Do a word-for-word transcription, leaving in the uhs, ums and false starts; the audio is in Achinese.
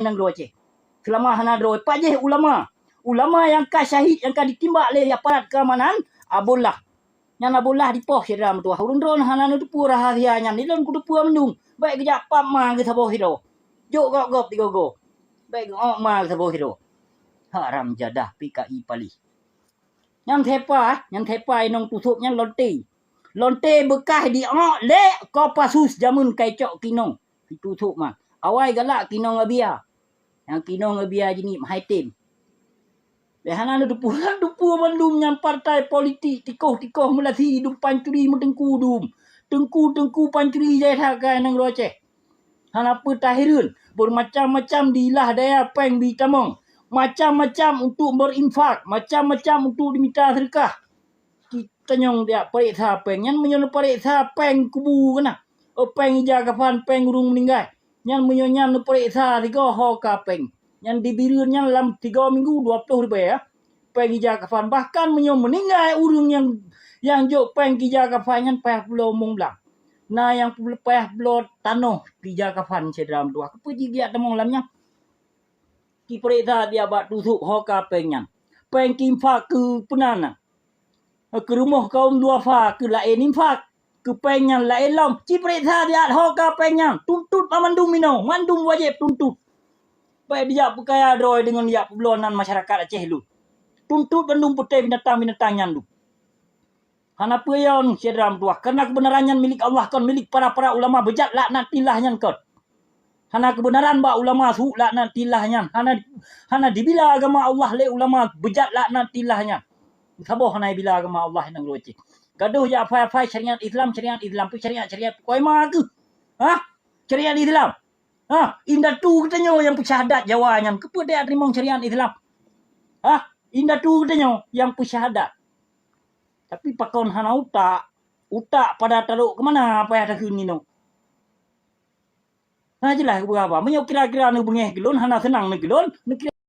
nanggroe Aceh. Seulama hana droe, pajoh ulama. Ulama nyang ka syahid, nyang ka jitimbak lé aparat keamanan, Abdullah. Nyan Abdullah dipoh syedara meutuwah. Ureuëng droe hana neuteupeue rahasia nyan. Ilôn kuteupeue meundung. Bék geujak pap ma geusaboh sidroe. Jok gob-gob tigoe-goe. Bék geuok ma geusaboh sidroe. Haram jadah P K I paléh. Nyan sepa, nyan sepa inong tusôb nyan lonte. Lonte beukah diok lé Kopassus jameun ka icok kinoe. Itu sôk ma. Awai galak kinoe ngon bia. Nyang kinoe ngon bia jiniep hai tem. Lé hana neuteupeue, teupeue bandum nyan partai politik, tikoh-tikoh meulasi dum pancuri meuteungku dum. Teungku-teungku pancuri jai that keu nanggroe Aceh. Hana peue tahireuen, beumacam-macam dilah daya péng bi tamong. Macam-macam untuk berinfak, macam-macam untuk dimita seudeukah. Tanyong jak pareksa péng nyan, meunyoe neupareksa péng kubu keunan, oh, péng ija kafan, péng ureuëng meuninggai. Nyan meunyoe nyan neupareksa sigoe ho ka péng. Nyan dibireuen nyan lam tiga minggu dua ploh ribèe, ya. Péng ija kafan. Bahkan meunyoe meuninggai ureuëng nyang, nyang jok péng ija kafan nyan payah bloe mong blang. Na nyang payah bloe tanoh ija kafan syedara meutuwah. Keupeue jigiak tamong lam nyan? Kipareksa dia bak tusôk ho ka péng nyan. Péng kiinfak keu peue nan? Keu rumoh kaum duafa keu laén infak, keu péng nyan laén lom. Cipareksa dia ho ka péng nyan, tuntut banmandum inoe, mandum wajéb tuntut. Bék dijak peukaya droe deungon jak peubloe nan masyarakat Aceh lôn. Tuntut bandum putéh binatang-binatang nyan lôn. Hana peue yon, syedara meutuwah, karena keubeunaran nyan milék Allah kon, milék para-para ulama beujat laknatillah nyan kon. Hana keubeunaran bak ulama su laknatillah nyan, hana, hana dibila agama Allah lé ulama beujat laknatillah nyan. Saboh hana ibila agama Allah nanggroe Aceh. Gadoh jak afai-afai syariat Islam, syariat Islam, peue syariat-syariat peue koima keuh? Hah? Syariat Islam? Hah? Indatu geutanyoe nyang peusyahadat Jawa nyan, keupeue tajak teurimong syariat Islam? Hah? Indatu geutanyoe nyang peusyahadat. Tapi pakon hana utak? Utak pada tarok keu mana payah takheun ninoe? Hana jeulaih keu peue haba. Meunyoe kira-kira neubeungéh keu lôn, hana seunang neuh keu lôn, neukira